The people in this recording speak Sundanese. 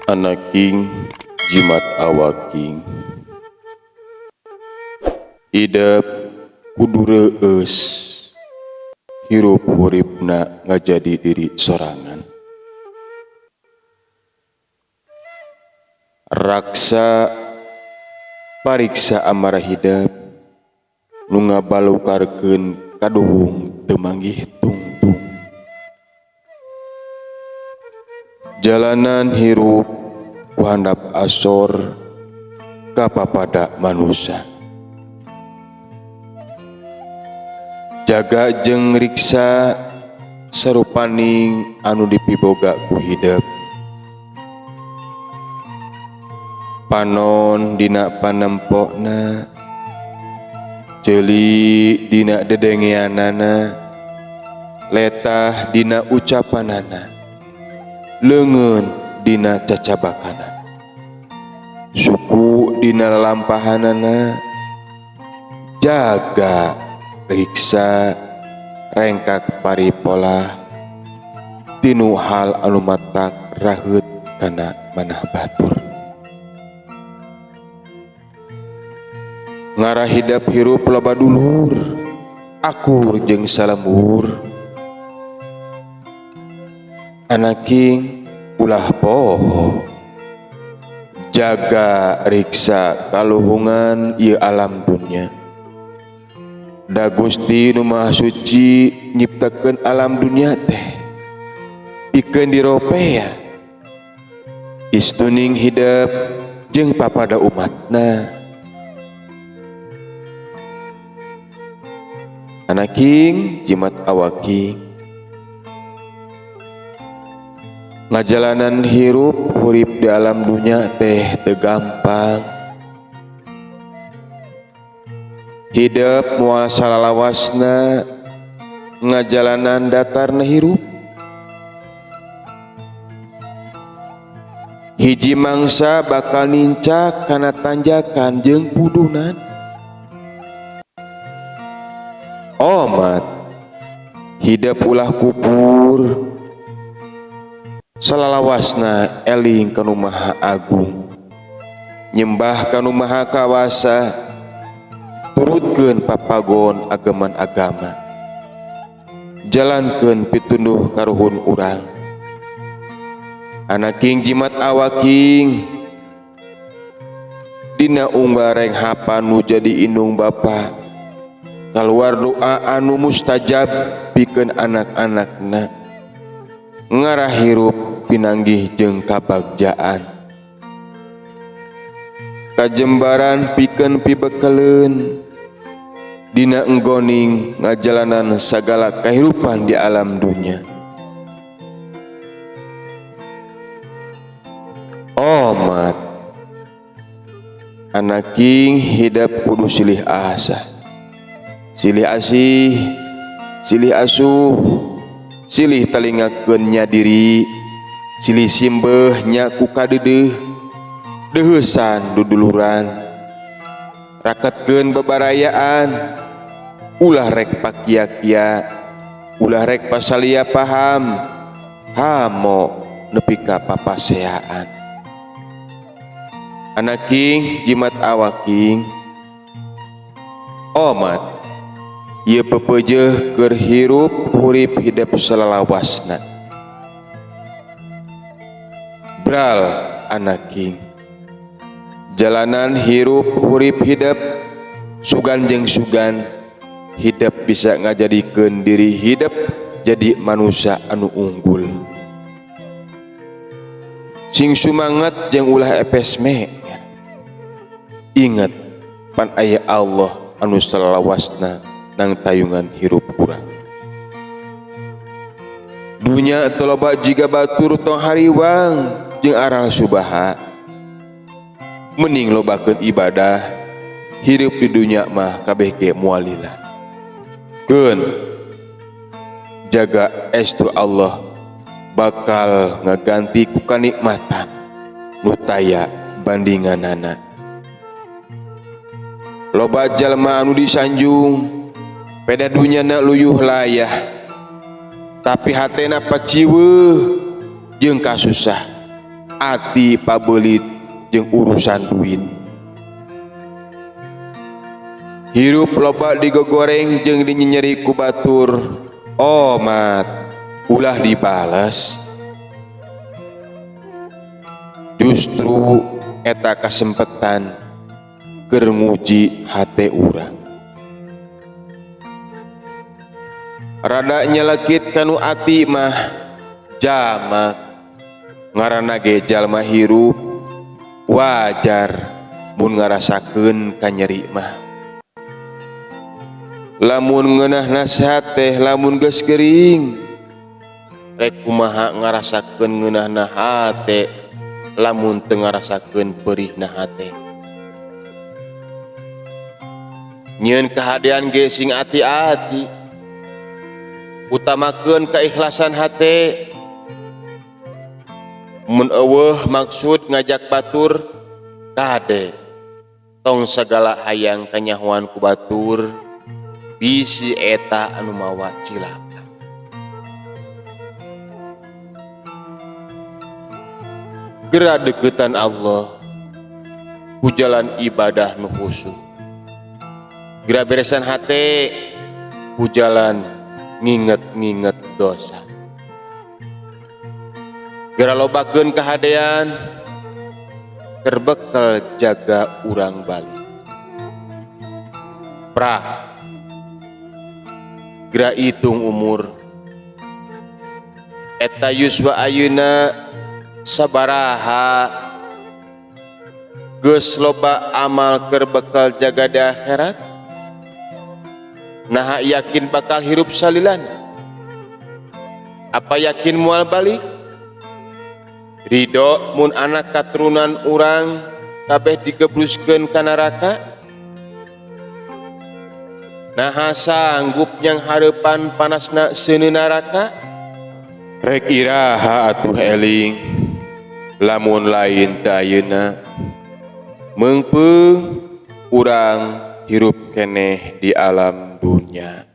Anaking jimat awaking Idep kudu reueus hirup huripna ngajadi diri sorangan. Raksa pariksa amarah hidep nu ngabalukarkeun kaduhung teu manggih tungtung. Jalanan hirup ku handap asor ka papada manusa. Jaga jeung riksa sarupaning anu dipiboga ku hidep. Panon dina panempona, ceuli dina dedengeanana, letah dina ucapanana, leungeun dina cacabakanana, suku dina lalampahanana, jaga riksa rengkak paripolah tinu hal anu matak raheut kana manah batur. Ngarah hidep hirup loba dulur, akur jeung salembur. Anaking ulah poho, jaga riksa kaluhungan ieu alam dunya. Da Gusti Nu Maha Suci nyiptakeun alam dunya teh pikeun diropea istuning hidep jeung papada umatna. Anaking jimat awaking ngajalanan hirup hurip di alam dunya teh teu gampang. Hidep moal salalawasna ngajalanan datarna hirup. Hiji mangsa bakal nincak kana tanjakan jeung pudunan. Omat hidep ulah kupur salalawasna eling ka Nu Maha Agung, nyembah ka Nu Maha Kawasa, turutkeun papagon ageman agama, jalankeun pitunduh karuhun urang. Anaking jimat awaking dina unggal renghapan nu jadi indung bapa kaluar doa anu mustajab pikeun anak-anakna ngarah hirup pinanggih jeung kabagjaan kajembaran pikeun pibekeleun dina enggoning ngajalanan sagala kahirupan di alam dunya. Omat anaking hidep kudu silih asah, silih asih, silih asuh, silih talingakeun nya diri, silih simbeuh nya ku kadeudeuh, deuheusan duduluran, raketkeun bebarayaan, ulah rek pakia-kia, ulah rek pasalia paham, hamo nepi ka papaseaan. Anaking jimat awaking omat ieu pepeujeuh keur hirup hurip hidep salalawasna. Bral anaking jalanan hirup hurip hidep sugan jeung sugan hidep bisa ngajadikeun diri hidep jadi manusia anu unggul. Sing sumangat jeung ulah epesme. Ingat pan aya Allah anu salalawasna nang tayungan hirup urang. Dunya teu loba jiga batur tong hariwang jeung aral subaha. Mending lobakeun ibadah, hirup di dunya mah kabeh ge moal lila. Keun jaga estu Allah bakal ngaganti ku kanikmatan nu taya bandinganana. Loba jalma anu disanjung Peda dunyana luyuh layah tapi hatena paciweuh jeung kasusah ati pabeulit jeung urusan duit. Hirup loba digogoreng jeung dinyenyeri ku batur omat ulah dibales. Justru eta kasempetan keur nguji hate urang. Rada nyelekit kanu ati mah jamak ngaranna ge jalma hirup wajar mun ngarasakeun kanyeri mah. Lamun ngeunah nasihat teh lamun geus gering rek kumaha ngarasakeun ngeunahna hate lamun teu ngarasakeun peurihna hate. Nyieun kahadean ge sing ati-ati, utamakeun keikhlasan hate. Mun eueuh maksud ngajak batur kade tong sagala hayang kanyahoan ku batur bisi eta anu mawa cilaka. Gera deketan Allah ku jalan ibadah nu khusyuk. Gera beresan hate ku jalan nginget-nginget dosa. Gera lobakeun kahadean keur bekel jaga urang balik. Prak gera hitung umur eta yuswa ayeuna sabaraha geus loba amal keur bekal jaga di akhirat. Naha yakin bakal hirup salilana? Apa yakin moal balik? Ridho mun anak katurunan urang kabeh digebruskeun ka neraka? Naha sanggup yang hareupan panasna seuneu neraka? Rek iraha atuh eling lamun lain teu ayeuna meungpeung urang hirup keneh di alam dunya.